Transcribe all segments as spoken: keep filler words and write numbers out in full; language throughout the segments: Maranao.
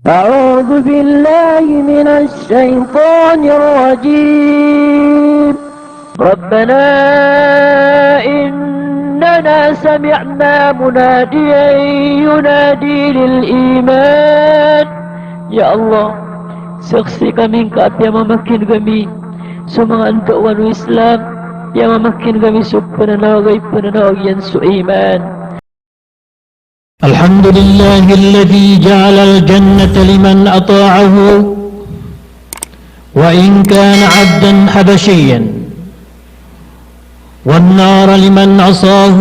أعوذ بالله من الشيطان الرجيم. ربنا إننا سمعنا مناديا ينادي للإيمان. Ya Allah, saksi kami ngka a piyamamakineg ami so manga andaowan o Islam, piyamamakineg ami so pananawag a ipananawag iyan so iman. الحمد لله الذي جعل الجنة لمن أطاعه وإن كان عبدا حبشيا، والنار لمن عصاه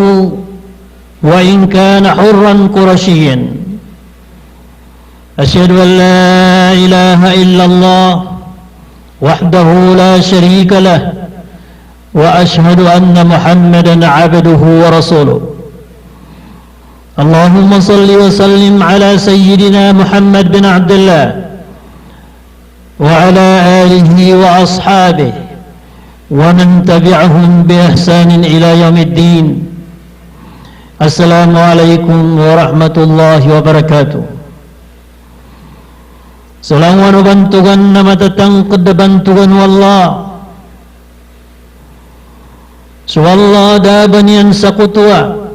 وإن كان حرا قرشيا. أشهد أن لا إله إلا الله وحده لا شريك له، وأشهد أن محمدا عبده ورسوله. اللهم صل وسلم على سيدنا محمد بن عبد الله وعلى آله وأصحابه ومن تبعهم بإحسان إلى يوم الدين. السلام عليكم ورحمة الله وبركاته. So langowan o bantogan na matatangked a bantogan o Allah. So Allah a da a ba niyan sakotowa.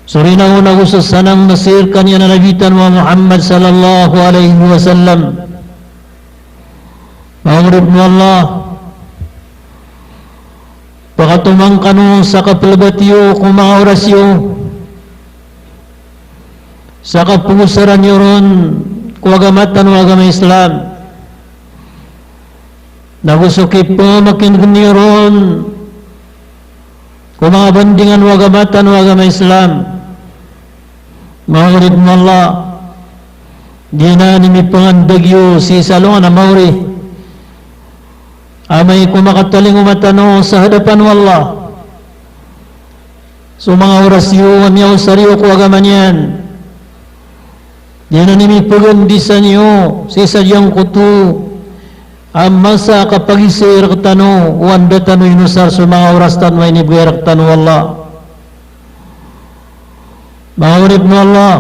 So rinaw nago so sanang na sii rekaniyan a Nabi tano a Muhammad sallallahu alaihi wasallam. Manga oripn o Allah, pakatomangka kano sa kapelbat iyo ko manga oras iyo, sa kapegosaran iyo ron ko agama tano a agama Islam, nago so kipamakinegen iyo ron ko manga bandingan o agama tano a agama Islam. Manga oripn o Allah, di na ni mipangandag iyo sii sa alongan a maori, amay ko makatalingoma tano sa hadapan o Allah so manga oras iyo a miyaosar iyo ko agama niyan. Di na ni mipagandisan iyo sii sa giyangkoto a masa a kapagisay rektano o anda tano inosar so manga oras tano a inibgay rektano o Allah. Manga oripn o Allah,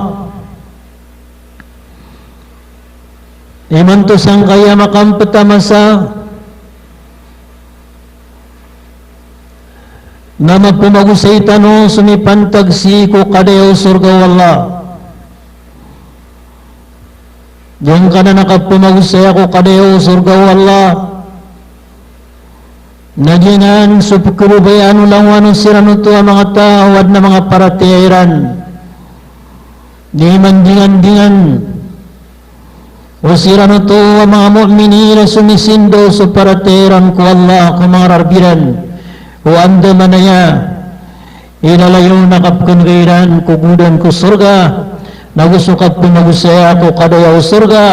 imanto sangkaya makampet a masa na mapemagosay tano so mipantag sii ko kadaya o sorga o Allah. Giyangkanan a kapemagosaya ko kadaya o sorga o Allah na giyanan so pekebabayaan o langowan o siran oto a manga taw a aden a manga paratiyaya iran. Di mandingandingan o siran oto a manga mu'minin a somisindaw so paratiyaya iran ko Allah ko manga rarb iran o andamanaya i lalayon a kapekenega iran ko godan ko sorga, nago so kapemagosaya ko kadaya o sorga,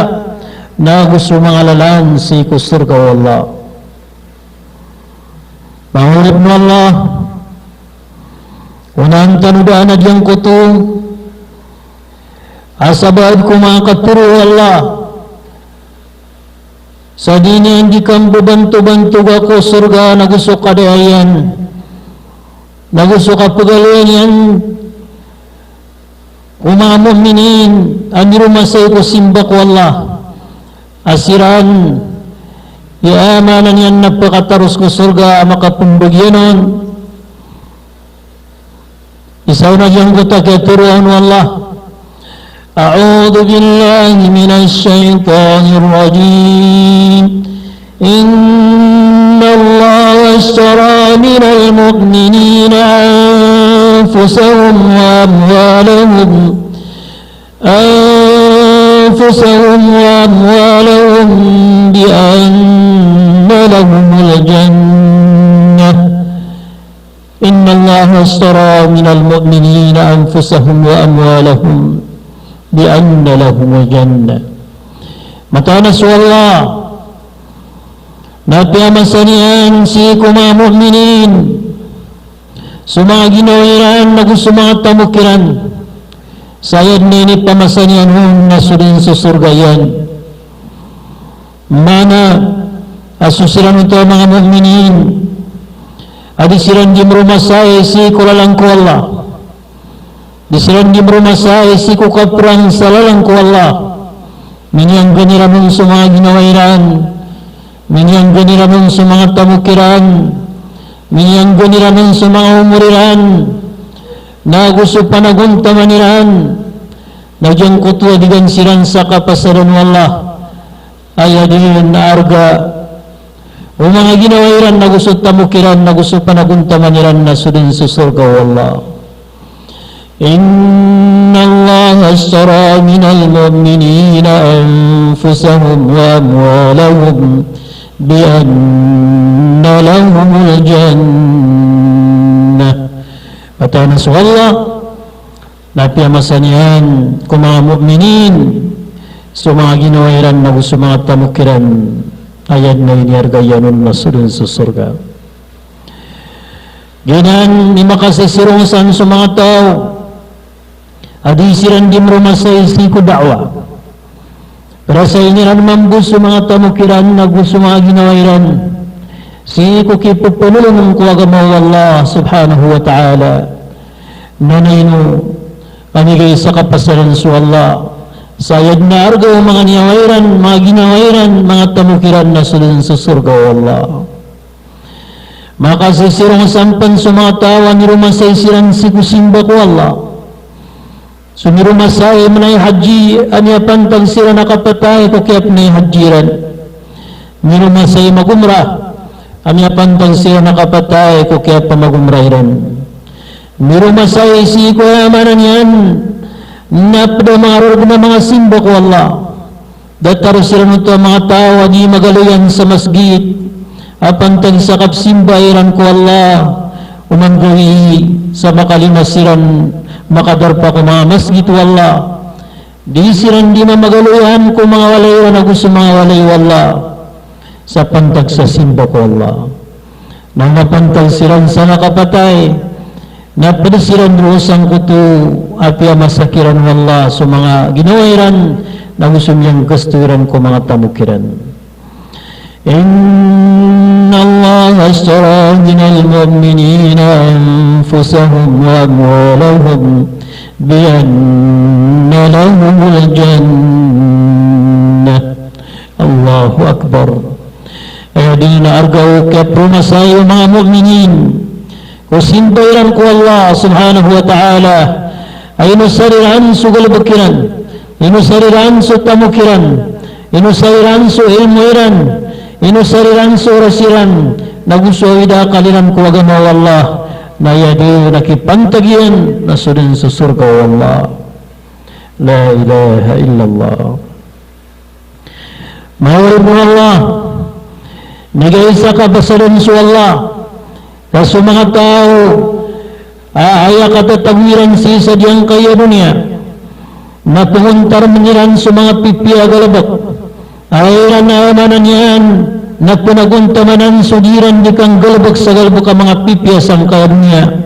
nago so manga lalan sii ko sorga o Allah. Manga oripn o Allah, onaan tano daan a giyangkoto a sabaad ko manga katero o Allah, sa di niyan di kambebantobantoga ko sorga nago so kadaya iyan, nago so kapegaloyan iyan ko manga mu'minin a miromasay ko simba ko Allah, a siran i amaana niyan na pekataros ko sorga a makapembagian on. Isa on a giyangkoto a kiyatero on o Allah. أعوذ بالله من الشيطان الرجيم. إن الله اشترى من المؤمنين أنفسهم وأموالهم، أنفسهم وأموالهم بأن لهم الجنة. إن الله اشترى من المؤمنين أنفسهم وأموالهم بأن لهم الجنة. Mataan a so Allah na piyamasa niyan sii ko manga mu'minin so manga ginawa iran nago so manga tamok iran, sa aya den a inipamasa niyan on na so dn so sorga iyan. Maana a so siran oto a manga mu'minin a di siran di mromasay sii ko lalan ko Allah, Di siran di mromasay sii ko kaprang sa lalan ko Allah. Miniyanggan iran on so manga ginawa iran. Miniyanggan iran on so manga tamok iran. Miniyanggan iran on so manga omor iran. Na ago so panagontaman iran. Na giyangkoto a di gan siran sa kapasadan o Allah. Aya dn a arga o manga ginawa iran, ago so tamok iran, ago so panagontaman iran na so dn so sorga o Allah. Innallaha ashtara minal mu'minina anfusahum wa amwalahum bi anna lahumul jannah. Mataan a so Allah na piyamasa niyan ko manga mu'minin so manga ginawa iran ago so manga tamok iran. Aya dn a iniyarga iyan on na so dn so sorga. Giyanan i makasisirong san so manga taw a di siran di mromasay sii ko da'wa. Rasain iran mambo so manga tamok iran ago so manga ginawa iran sii ko kipepenolong ko agama o Allah subhanahu wa ta'ala. Na ino a migay sa kapasadan so Allah sa aya dn a arga o manga niyawa iran, manga ginawa iran, manga tamok iran na so dn so sorga o Allah. Makasisirong san pn so manga taw a miromasay siran sii ko simba ko Allah. So miromasay manay haji a miyapantag siran a kapatay ko kiyapnay haji iran. Miromasay magomra a miyapantag siran a kapatay ko kiyapamagomra iran. Miromasay sii ko aya maana niyan na pd a manga rorog na manga simba ko Allah. Datar siran oto a manga taw a di magaloyan sa masgit a pantag sa kapsimba iran ko Allah, oman gawii sa makalima siran makadarpa ko manga masgit o Allah. Di siran di mamagaloyan ko manga walay iran ago so manga walay o Allah sa pantag sa simba ko Allah. Na mapantag siran sa makapatay, na pd siran roo sangkoto a piyamasa kiran o Allah so manga ginawa iran, na go so miyanggasto iran ko manga tamok iran. Innallaha ashtara minal mu'minina anfusahum wa amwalahum bi anna lahumul jannah. Allahu Akbar. Aya dn a arga o kiyapromasay o manga mu'minin ko simba iran ko Allah subhanahu wa ta'ala, a inosar iran so galbk iran, inosar iran so tamok iran, inosar iran so ilmo iran, inosar iran so oras iran, na go so awida akal iran ko agama o Allah, na aya dn a kipantag iyan na so dn so sorga o Allah. La ilaha illallah. Manga oripn o Allah, migay sa kapasadan so Allah ka so manga taw a aya katatago iran sii sa giyangkaya doniya na pngontarmn iran so manga pipiya a galbk a iran a maana niyan na pnagontamanan so di iran di kanggalbk sa galbk a manga pipiya sangkaya doniya.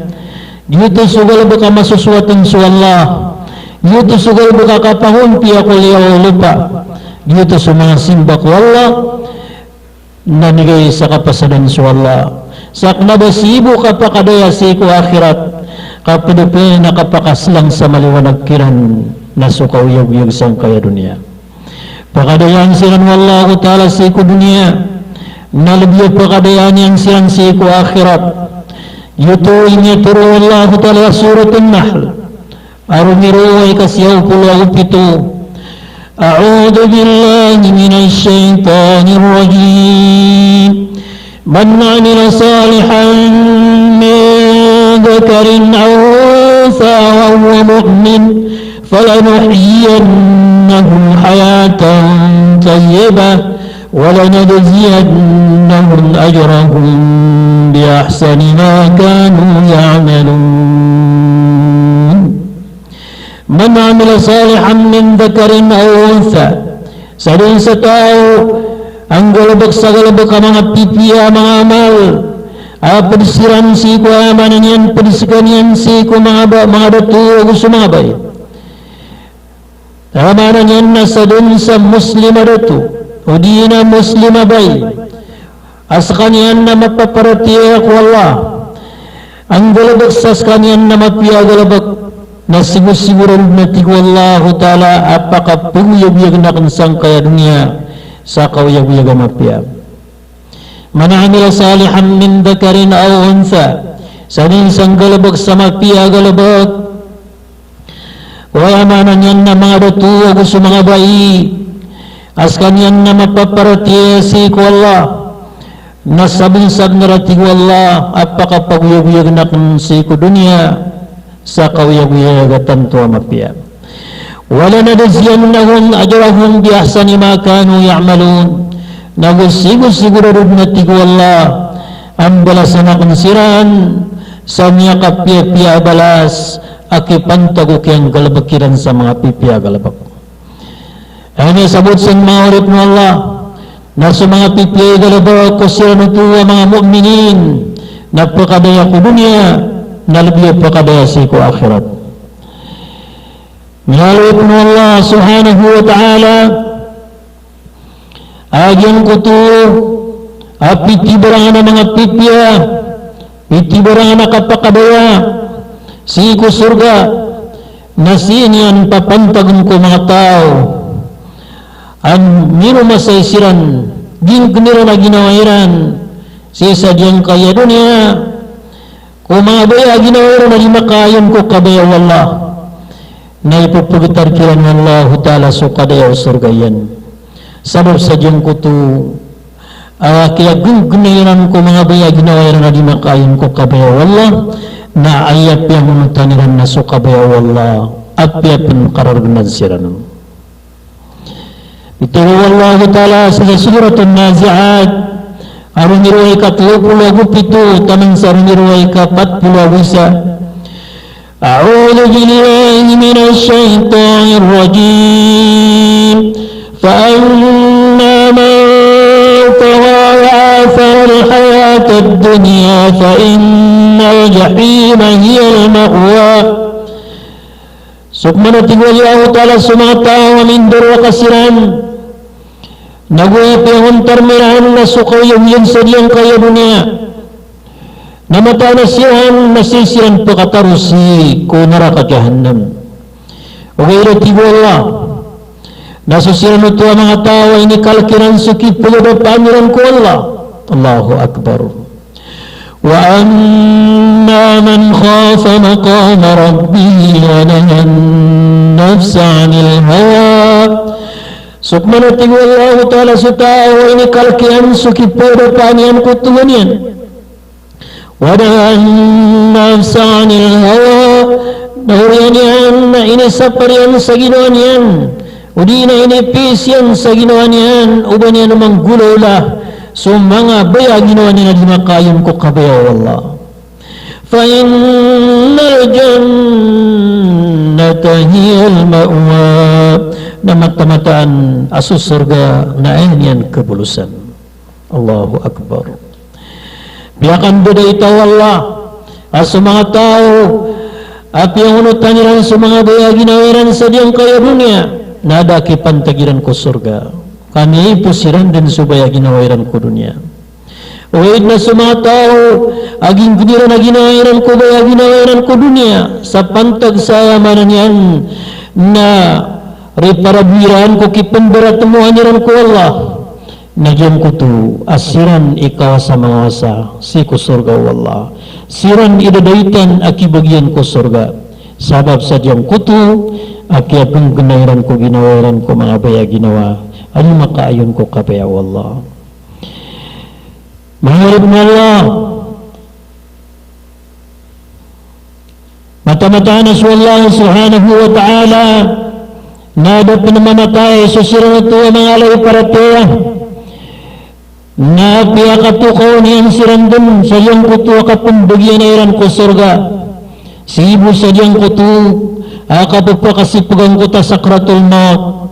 Giyoto so galbk a masosowatn so Allah. Giyoto so galbk a kapangompiya ko liyawaw o lopa. Giyoto so manga simba ko Allah na migay sa kapasadan so Allah. Sa kna ba sii bo kapakadaya sii ko akhirat, ka pd pn a kapakaslang sa maliwanag kiran na so kaoyagoyag sangkaya doniya. Pakadayaan siran o Allahu Ta'ala sii ko doniya, na lbi a pakadayaan iyan siran sii ko akhirat. Giyoto i initoro o Allahu Ta'ala sa Surat An-Nahl. A romiro a ika siyaw polo ago pito. A'udhu billahi minash shaytanir rajim. من عمل صالحا من ذكر أو أنثى وهو مؤمن فلنحيينه حياة طيبة ولنجزينهم أجرهم بأحسن ما كانوا يعملون. من عمل صالحا من ذكر أو أنثى. Sadn sa taw a nggalbk sa galbk a manga pipiya a manga amal, a pd siran sii ko aya maana niyan pd skaniyan sii ko manga ba, manga dato ago so manga bai. Aya maana niyan na sadn sa Muslim a dato odi na Muslim a bai a skaniyan na mapaparatiyaya ko Allah, a nggalbk sa skaniyan na mapiya a galbk, Na sigosigorado na tig o Allahu Ta'ala a pakapagoyagoyagn akn sangkaya doniya sa kaoyagoyag a mapiya. Man amila salihan min dhakarin aw untha, sa dn sa nggalbk sa mapiya a galbk, aya maana niyan na manga dato ago so manga bai, a skaniyan na mapaparatiyaya sii ko Allah, na sabnsabnar a tig o Allah a pakapagoyagoyagn akn sii ko doniya sa kaoyagoyag a tanto a mapiya. Walanajziyannahum ajrahum bi ahsani ma kanu ya'malun. Na go sigosigorado dn a tig o Allah a mbalasan akn siran sa miyakapiyapiya a balas a kipantag o kiyanggalbk iran sa manga pipiya a galbk. Aya sabot sa manga oripn o Allah, na so manga pipiya i galbk ko siran oto a manga mu'minin, na pkadaya ko doniya, na lbi a pkadaya sii ko akhirat. Miyaaloy pn o Allah subhanahu wa ta'ala a giyangkoto a pitibarang a manga pipiya, pitibarang a kapakadaya sii ko sorga, na sii niyan papantagn ko manga taw a miromasay siran, ginggn iran a ginawa iran sii sa giyangkaya doniya ko manga baya a ginawa iran a di makaayon ko kabaya o Allah. Na ipphagtar kiran o Allahu Ta'ala so kadaya o sorga iyan. Sabap sa giyangkoto a kiyagenggena iran ko manga baya a ginawa iran a di makaayon ko kabaya o Allah, na aya piyangonotan iran na so kabaya o Allah, apiya pn karargnan siran. Pitharo o Allahu Ta'ala sa Suratun Nazi'at, a rongoron a ika tlo polo ago pito, taman sa rongoron a ika pat polo ago isa. أعوذ بالله من الشيطان الرجيم. فأما من طغى وآثر الحياة الدنيا فإن الجحيم هي المأوى. So pman a tig o Allahu Ta'ala so manga taw a mindarowaka siran, na go aya piyangontar iran na so kaoyagoyag sa giyangkaya doniya, na mataan a siran na sii siran pkataro sii ko naraka Jahannam. Ogaid a tig o Allah, na so siran oto a manga taw a inikalk iran so kipagdapaan iran ko Allah. Allahu Akbar. وأما من خاف مقام ربه ونهى النفس عن الهوى. So pman a tig o Allahu Ta'ala so taw a inikalk iyan so kipagdapaan iyan ko Tohan iyan. ونهى النفس عن الهوى. Na oriyan iyan na inisapar iyan sa ginawa niyan, odi na inipis iyan sa ginawa niyan, o ba niyan manggolawla so manga baya a ginawa niyan a di makaayon ko kabaya o Allah. فإن الجنة هي المأوى. Na mataan-mataan a so sorga na aya niyan kabolosan. Allahu Akbar. Piyakandadait o Allah a so manga taw a piyangonotan iran so manga baya a ginawa iran sa giyangkaya doniya, na da a kipantag iran ko sorga, ka miyaipos iran dn so baya a ginawa iran ko doniya. Ogaid na so manga taw a ginggn iran a ginawa iran ko baya a ginawa iran ko doniya sa pantag sa aya maana niyan na riparado iran ko kipmbaratmowan iran ko Allah, na giyangkoto a siran i kawasa-mangawasa sii ko sorga o Allah. Siran i dadaitan a kibagian ko sorga. Sabap sa giyangkoto a kiyagenggena iran ko ginawa iran ko manga baya a ginawa a di makaayon ko kabaya o Allah. Manga oripn o Allah, mataan-mataan a so Allah subhanahu wa ta'ala na da pn mamatay so siran oto a manga alay paratiyaya. Na piyakatokaw niyan siran dn sa giyangkoto a kapmbagian iran ko sorga. Sii bo sa giyangkoto a kapphakasipgan ko ta sakratul maut.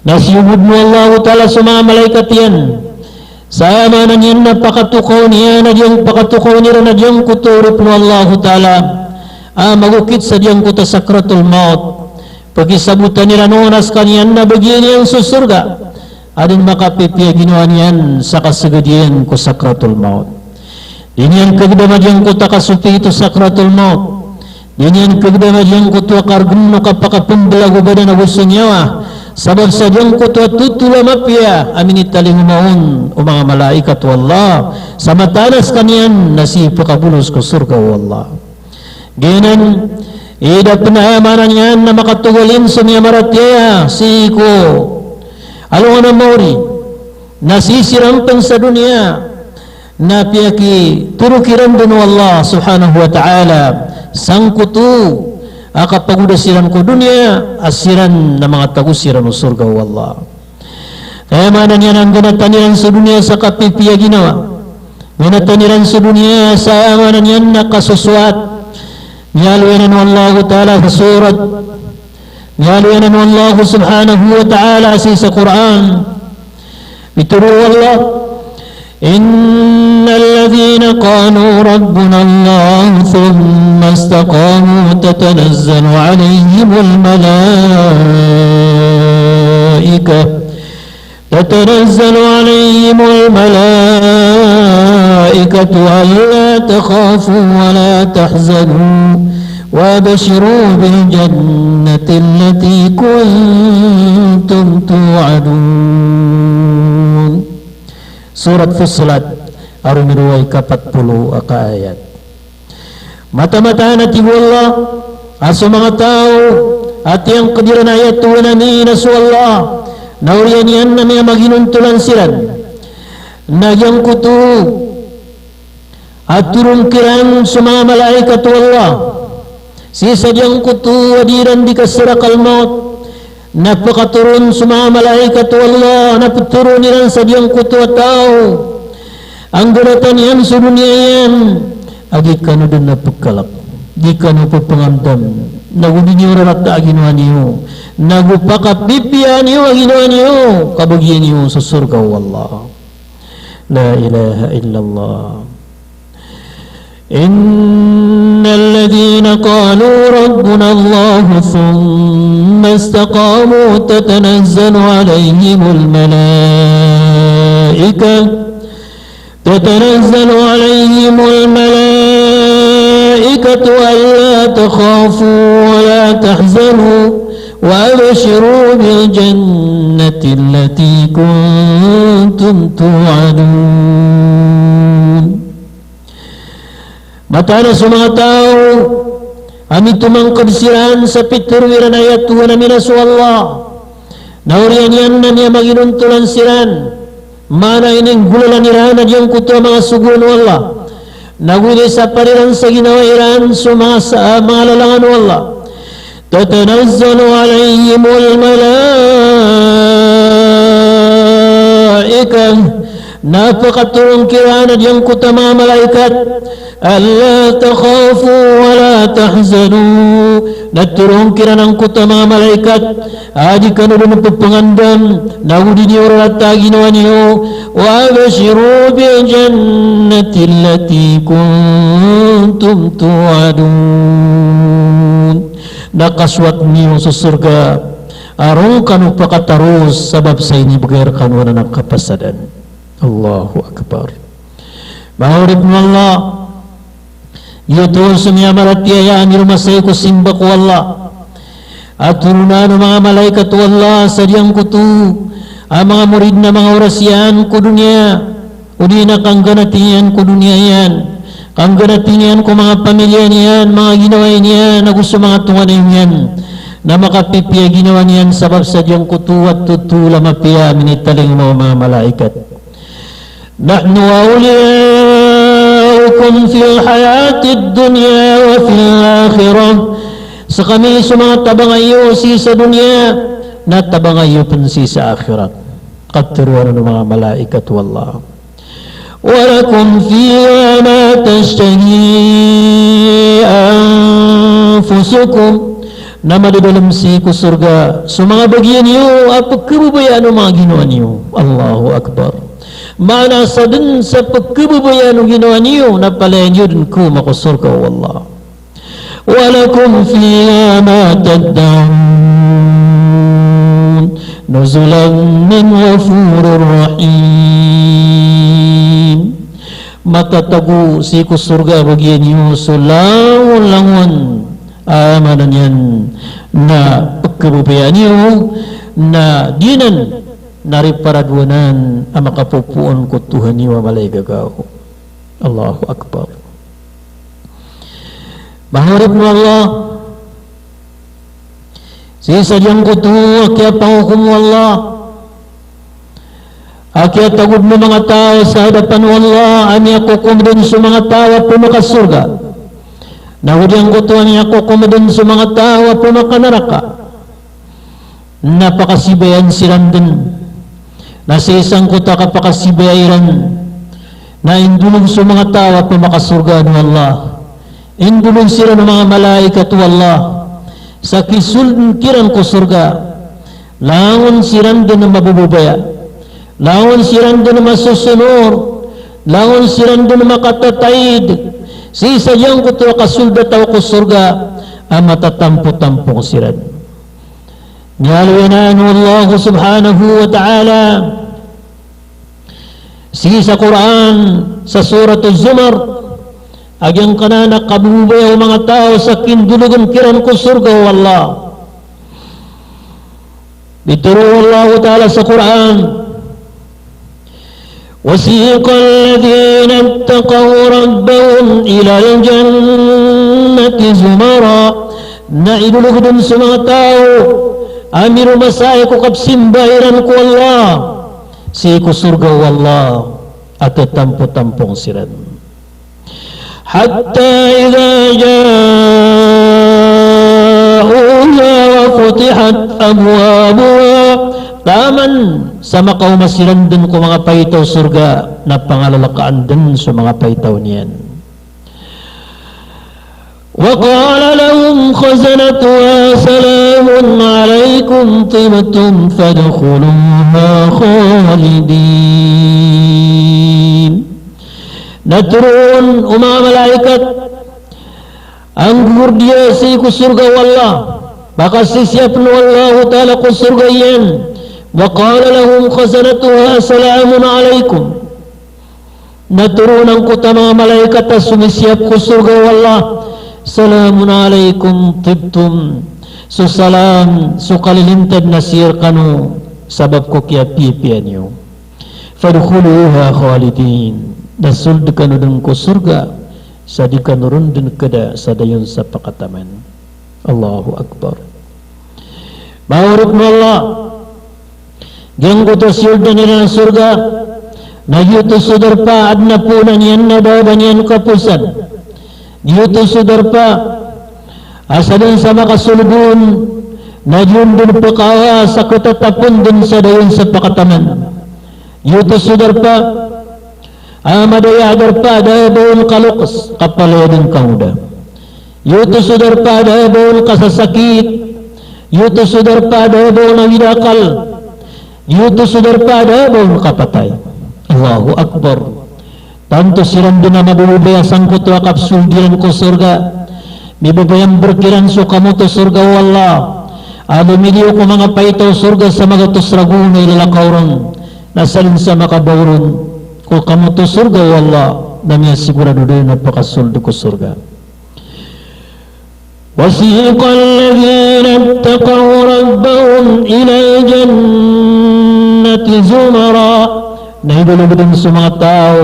Na siyogod o Allahu Ta'ala so manga malaikat iyan. Sa maana niyan na pakatokaw niyan a giyang, pakatokaw iran a giyangkoto a oripn o Allahu Ta'ala a magokit sa giyangkoto a sakratul maut. Pakisabotan iran on a skaniyan na bagian iyan so sorga. Adn makapipiya ginawa niyan sa kasagad iyan ko sakratul maut. Di niyan kagdam a giyangkoto a kasopiit o sakratul maut. Di niyan kagdam a giyangkoto a kargn o kapakapmblag o badan ago so niyawa. Sabap sa giyangkoto a totol a mapiya a minitalingoma on o manga malaikat o Allah. Sa mataan a skaniyan na sii pkabolos ko sorga o Allah. Giyanan i da pn a aya maana niyan na makatogalin so miyamaratiyaya sii ko alongan a maori. Na sii siran pn sa doniya na piyakitoro kiran dn o Allah subhanahu wa ta'ala sangkoto a kapagoda siran ko doniya a siran na manga tago siran o sorga o Allah. Aya maana niyan na ngganatan iran so doniya sa kapipiya a ginawa. Ngganatan iran so doniya sa aya maana niyan na kasosoat. Miyaaloy anan o Allah ta'ala sa surat Miyaaloy anan o Allah subhanahu wa ta'ala sii sa Qur'an. Pitharo o Allah, إن الذين قالوا ربنا الله ثم استقاموا تتنزل عليهم الملائكة تتنزل عليهم الملائكة ألا تخافوا ولا تحزنوا وأبشروا بالجنة التي كنتم توعدون. Surat Fussilat, a romirowa i kapat polo a kaayat. Mataan-mataan a tig o Allah a so manga taw a tiyangkd iran a aya tohan ami na so Allah, na oriyan iyan na miyamaginontolan siran. Na giyangkoto a toron kiran so manga malaikat o Allah sii sa giyangkoto a di iran di kasarakal mawt. Na pakatoron so manga malaikat o Allah, na ptharoon iran sa giyangkoto a taw a ngganatan iyan so doniya iyan a di kano dn a pkalk, di kano ppangandam, nago di niyo rarata a ginawa niyo, nago pakapipiya niyo a ginawa niyo, kabagiya niyo so sorga o Allah. La ilaha illallah. إن الذين قالوا ربنا الله ثم استقاموا تتنزل عليهم الملائكة، تتنزل عليهم الملائكة ألا تخافوا ولا تحزنوا وأبشروا بالجنة التي كنتم توعدون. Mataan a so manga taw a mitomangkd siran sa pitharo iran a aya tohan ami na so Allah, na oriyan iyan na miyamaginontolan siran, maana ininggolalan iran a giyangkoto a manga sogoan o Allah, nago inisapar iran sa ginawa iran so manga sa-, manga lalangan o Allah. تتنزل عليهم الملائكة. Na pakatoron kiran a giyangkoto a manga malaikat, ألا تخافوا ولا تحزنوا. Na toron kiran angkoto a manga malaikat a di kano dn ppangandam, nago di niyo rarata a ginawa niyo. وأبشروا بالجنة التي كنتم توعدون. Na kasowat niyo so sorga a roo kano pakataros sabap sa inibgay rkano anan a kapasadan. Allahu Akbar. Manga oripn o Allah, giyoto so miyamaratiyaya a miromasay ko simba ko Allah a toronan o manga malaikat o Allah sa giyangkoto a manga morid na manga oras iyan ko doniya, odi na kangganati niyan ko doniya iyan, kangganati niyan ko manga pamilya niyan, manga ginawa niyan, ago so manga tonganay niyan, na makapipiya ginawa niyan sabap sa giyangkoto a totol a mapiya a minitalingoma o manga malaikat. نحن أولياؤكم في الحياة الدنيا وفي الآخرة. Skami so manga tabanga iyo sii sa doniya, na tabanga iyo pn sii sa akhirat. Katharo anan o manga malaikat o Allah. ولكم فيها ما تشتهي أنفسكم. Na madadalm sii ko sorga so manga bagian iyo a pkhababayaan o manga ginawa niyo. Allahu Akbar. Maana sa dn sa pkhababayaan o ginawa niyo na palaya niyo dn khaoma ko sorga o Allah. ولكم فيها ما تدعون نزلا من غفور رحيم. Matatago sii ko sorga a bagian iyo so langolangon A maana niyan na pkhababayaan iyo na di nan na di paradowanan a makapopoon ko Tuhan iyo a malaikataw. Allahu Akbar. Manga oripn o Allah, sii sa giyangkoto a kiyapangokom o Allah a kiyatagod o manga taw sa hadapan o Allah a miyakokom dn so manga taw a pmakasorga, na go giyangkoto a miyakokom dn so manga taw a pmakanaraka, na pakasibayaan siran dn. Na sii sangkoto a kapakasibaya iran na indolog so manga taw a pmakasorga o Allah. Indolog siran o manga malaikat o Allah sa kisold kiran ko sorga. Langon siran dn a mabababaya, langon siran dn a masosonor, langon siran dn a makatataid sii sa giyangkoto a kasold a taw ko sorga a matatampotampong siran. Miyaaloy anan o Allah subhanahu wa ta'ala sii sa Qur'an, sa Surat Az-Zumar, a giyangkanan a kabababaya o manga taw sa kindologn kiran ko sorga o Allah. Pitharo o Allah ta'ala sa Qur'an, وسيق الذين اتقوا ربهم إلى الجنة زمرا. Na idolog dn so manga taw a miromasay ko kapsimba iran ko Allah sii ko sorga o Allah a tatampotampong siran. حتى إذا جاءوها وفتحت أبوابها. Taman sa makaoma siran dn ko manga paitaw o sorga na pangalalakaan dn so manga paitaw niyan. وقال لهم خزنتها سلام عليكم طبتم فادخلوها خالدين. Na tharoon o manga malaikat a nggordiya sii ko sorga o Allah, pakasisiyapn o Allahu ta'ala ko sorga iyan. وقال لهم خزنتها سلام عليكم. Na tharoon angkoto a manga malaikat a somisiyap ko sorga o Allah, سلام عليكم طبتم. So salam, so kalilintad na sii rkano sabap ko kiyapiyapiya niyo. فادخلوها خالدين. Na sold kano dn ko sorga sa di kano ron dn kda sa dayon sa pakataman. Allahu Akbar. Manga oripn o Allah, giyangkoto a siyold iran a sorga na giyoto so darpa a adn a poonan iyan na da a ba niyan kaposan. Giyoto so darpa a sadn sa makasold on na giyoto dn pkawa sa khatatapn dn sa dayon sa pakataman. Giyoto so darpa a madaya a darpa a da a ba on kaloks, kapalaya dn kangoda. Giyoto so darpa a da a ba on kasasakit. Giyoto so darpa a da a ba on awid a akal. Giyoto so darpa a da a ba on kapatay. Allahu Akbar. Tanto siran dn a mabababaya sangkoto a kapsold iran ko sorga. Mibabaya mbr kiran so kamoto sorga o Allah a lomiliyo ko manga paitaw o sorga sa magatos ragon a ilalakaw ron. Na sadn sa makabaw ron ko kamoto sorga o Allah na miyasigorado dn a pakasold ko sorga. وسيق الذين اتقوا ربهم إلى الجنة زمرا. Na idolog dn so manga taw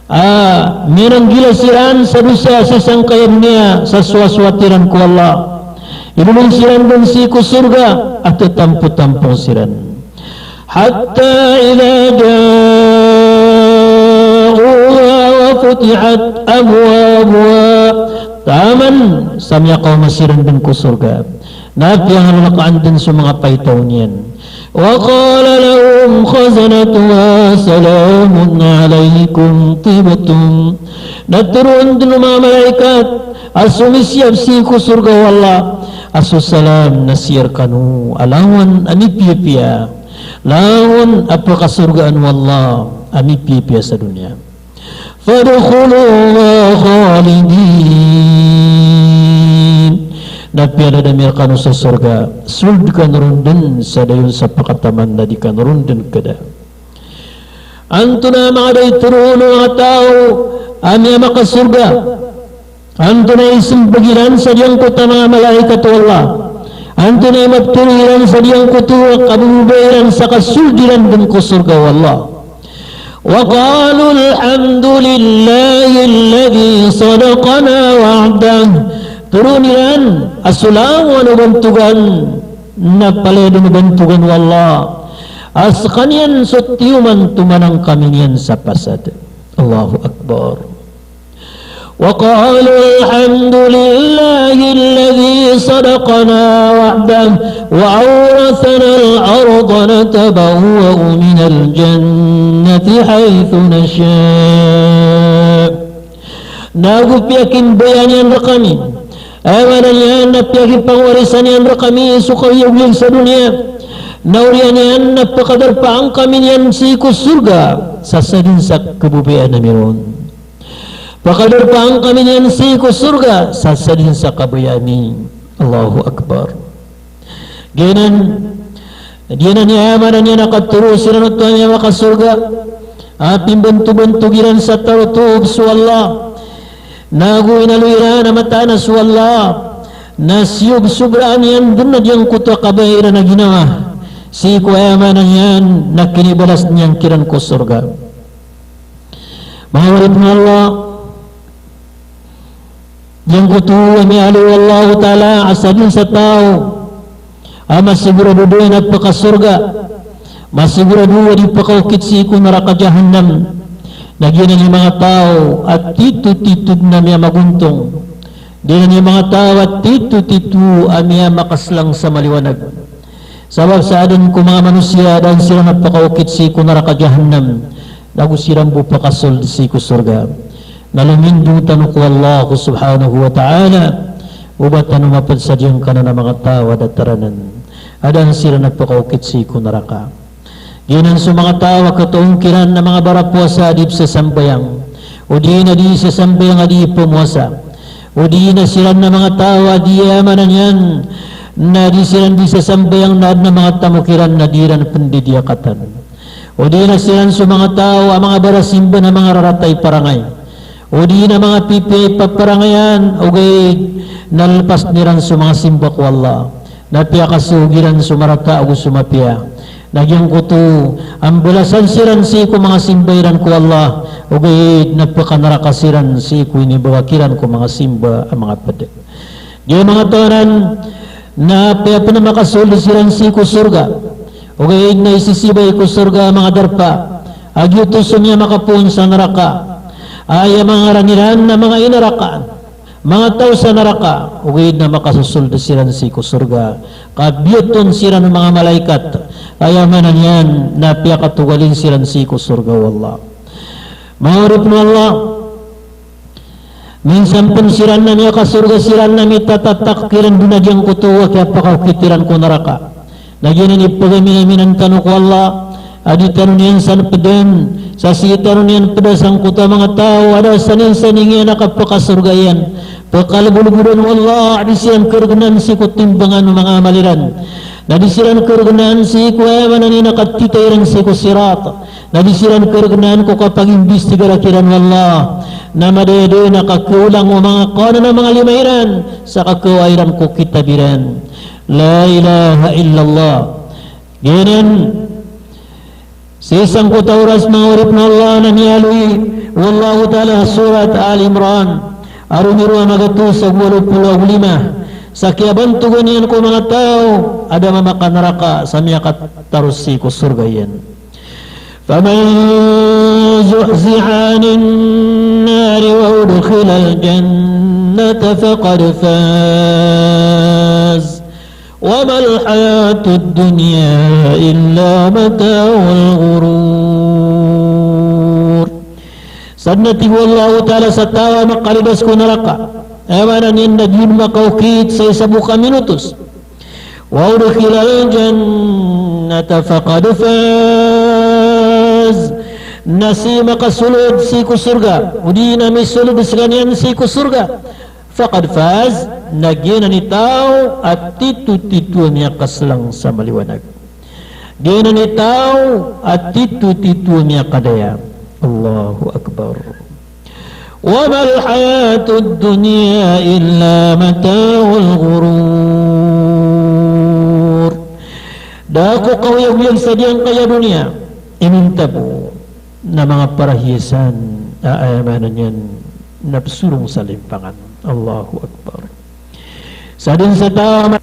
a miyananggila siran sa dosa sii sangkaya doniya sa sowasowat iran ko Allah. Idolog siran dn sii ko sorga a tatampotampong siran. حتى إذا جاءوها وفتحت أبوابها. Taman sa miyakaoma siran dn ko sorga na piyangalalakaan dn so manga paitaw niyan. وقال لهم خزنتها سلام عليكم طبتم. Na tharoon dn o manga malaikat a somisiyap sii ko sorga o Allah a so salam na sii rkano a langon a mipiyapiya. Langon a pakasorgaan o Allah a mipiyapiya sa doniya. فادخلوها خالدين. Na piyadadami rkano sa sorga, sold kano ron dn sa dayon sa pakataman na di kano ron dn kda. Antonaa manga da i tharoon o manga taw a miyamakasorga? Antonaa i sembag iran sa giyangkoto a manga malaikat o Allah? Antonaa i maptharo iran sa giyangkoto a kababaya iran sa kasold iran dn ko sorga o Allah? Wa qalu alhamdulillahi alladhi sadaqana wa'dah. Tharoon iran a so langon o bantogan na palaya dn o bantogan o Allah a skaniyan so tiyoman tomanang kami niyan sa pasad. Allahu Akbar. Wa qalu alhamdulillahi alladhi sadaqana wa'dah wa awrathana al-arda natabawwa'u minal jannati haythu nasha'. Nago piyakimbayaan iyan rkami, aya maana niyan na piyakipangwarisan iyan rkami so kaoyagoyag sa doniya, na oriyan iyan na pkadarpaan kami niyan sii ko sorga sa sadn sa kababayaan ami ron. Pkadarpaan kami niyan sii ko sorga sa sadn sa kabaya ami. Allahu Akbar. Giyanan, giyanan i aya maana niyan a katharo siran oto a miyamakasorga a pimbantobantog iran sa tarotop so Allah. Nago inaloy iran a mataan a so Allah na siyogsobraan iyan dn a giyangkoto a kabaya iran a ginawa sii ko aya maana niyan na kinibalas niyan kiran ko sorga. Manga oripn o Allah, giyangkoto a miyaaloy o Allahu Ta'ala a sadn sa taw a masigorado dn a pkasorga, masigorado a di pkaokit sii ko naraka Jahannam, na giyanan i manga taw a titotito dn a miyamagontong, giyanan i manga taw a titotito a miyamakaslang sa maliwanag. Sabap sa adn ko manga manosiya a da siran pkaokit sii ko naraka Jahannam, nago siran bo pkasold sii ko sorga. Na lomindong tano ko Allah Subhanahu wa Ta'ala, o ba tano mapd sa giyangkanan a manga taw a datar anan a da siran pkaokit sii ko naraka. Giyanan so manga taw a kataw kiran a manga barapowasa a di pzasambayang, odi na di zasambayang a di pmowasa, odi na siran a manga taw a di, aya maana niyan na di siran di zasambayang na adn a manga tamok iran na di iran pndidiyakatan, odi na siran so manga taw a manga barasimba na manga rarata i parangay, odi na manga pipiya i paparangayan, ogaid na lpasn iran so manga simba ko Allah, na piyakasoog iran so marata ago so mapiya. Na giyangkoto a mbalasan siran sii ko manga simba iran ko Allah, ogaid na pkanaraka siran sii ko inibagak iran ko manga simba a manga pd. Giya manga taw anan na apiya pn a makasold siran sii ko sorga, ogaid na isisibay ko sorga a manga darpa a giyoto so miyamakapoon sa naraka, aya manga ngaran iran na manga inarakaan, manga taw sa naraka, ogaid na makasosold siran sii ko sorga, ka biyoton siran o manga malaikat, aya maana niyan na piyakatogalin siran sii ko sorga o Allah. Manga oripn o Allah, minsan pn siran na miyakasorga siran na mitatatak kiran dn a giyangkoto a kiyapakaokit iran ko naraka. Na giyanan i pagaminaminan tano ko Allah a di tano niyan san pdn, sa sii tano niyan pda sangkoto a manga taw a da saninsaning iyan a kapakasorga iyan. Pakalbolbodan o Allah a di siran kargnaan sii ko timbangan o manga amal iran. Na di siran kargnaan sii ko, aya maana niyan na katitay iran sii ko Sirat. Na di siran kargnaan ko kapagimbistigar kiran o Allah. Na madadn a kakaolang o manga kawanan a manga lima iran sa kakawaa iran ko kitab iran. La ilaha illallah. Giyanan, sii sangkoto a oras, manga oripn o Allah, na miyaaloy o Allahu Ta'ala a Surat Al Imran, a roniro a magatos ago walo polo ago lima, sa kiyabantogan iyan ko manga taw a da mamakanaraka sa miyakataros sii ko sorga iyan. Faman zuhziha 'anin nari wa udkhilal jannata faqad faz. Wa mal hayatud dunya illa mata'ul ghurur. Sadn a tig o Allahu Ta'ala sa taw a makalidas ko naraka, aya maana niyan na di on makaokit sa isa bo ka minotos. Wa udkhilal jannata faqad faz. Na sii makasolod sii ko sorga, odi na misolod skaniyan sii ko sorga, faqad faz, na giyanan i taw a titotito a miyakaslang sa maliwanag. Giyanan i taw a titotito a miyakadaya. Allahu Akbar. Wa mal hayatud dunya illa mata'ul ghurur. Da ko kaoyagoyag sa giyangkaya doniya, inonta bo na manga parahiyasan a aya maana niyan na psorong sa limpangan. Allahu Akbar. Sa dn sa taw a